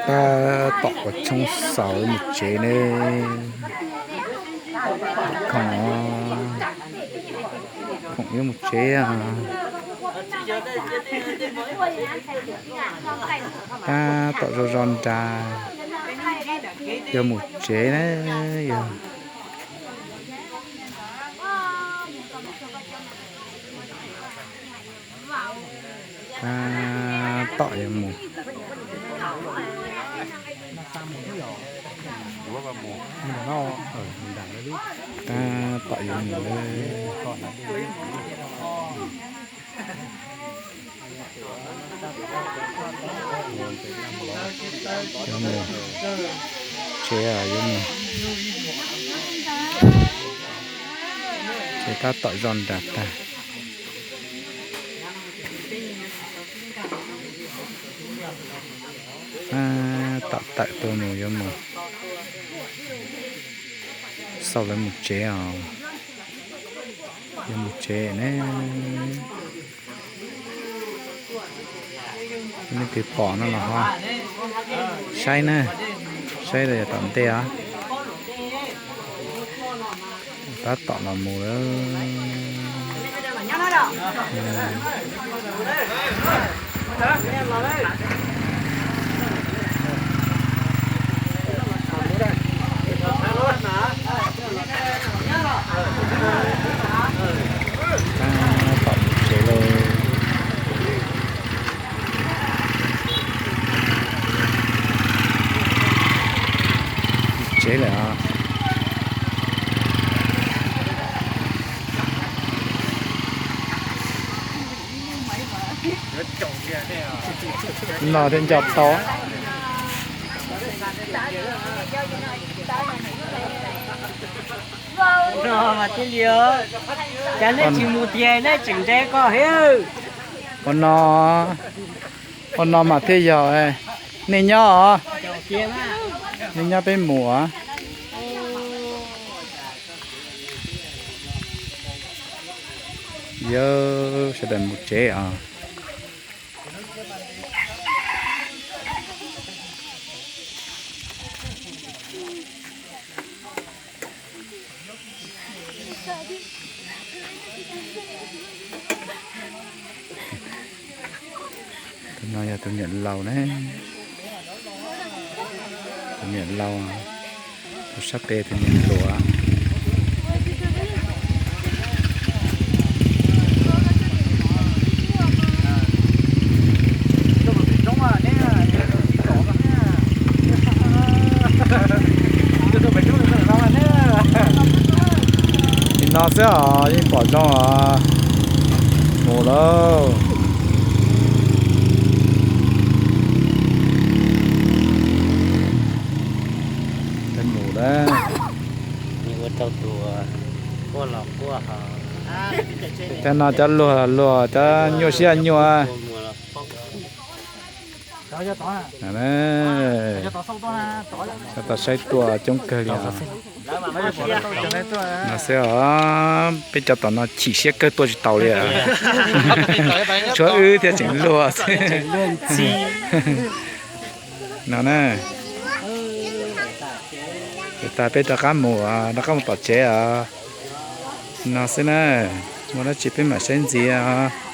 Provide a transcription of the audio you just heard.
Tab tom ua tshoob xaus mus tsev ne. Khoom, khoom yuav mus tsev. Tab tom zoj zoj nra, yuav mus tsev na. Yog tab tom yuav mus, tab tom yuav mus. Yuav mus tsev, yuav mus tsev, tab tom zoj nra tag. Tab tom tawm tuaj mus, yuav mus xauj lawv mus tsev os. Yuav mus tsev ne. Nej twg pom no los ho saib na, saib rau yav tom ntej os. Tab tom los mus lawm. Tab tom mus tsev lawm. Tsev lawm os. No thiaj nco tau. Cas nej tsis mus tiag, nej tseem nrhiav koj thiab. Ua no, ua no mas thiaj yog. Nej nyob os, nej nyob peb mus os. Yawg sawv daws mus tsev os. Tus no yog tus niam laus na. Tus niam laus, tus sab pem tus niam hluas. Li no xwb os, yeej pom zoo os. Mus lauj. Peb mus lawm. Cov no cov luag luag, cov nyuaj siab nyuaj. Tau saib tuaj coob kawg li os. No xwb os, peb cov tom no chim siab kawg tuaj tsis taus li. Tshuav wb thiaj tseem luag xwb. No na, ces tas peb rov qab mus, rov qab mus tom tsev os. No xwb na, muaj dab tsi peb mam saib ntxiv os.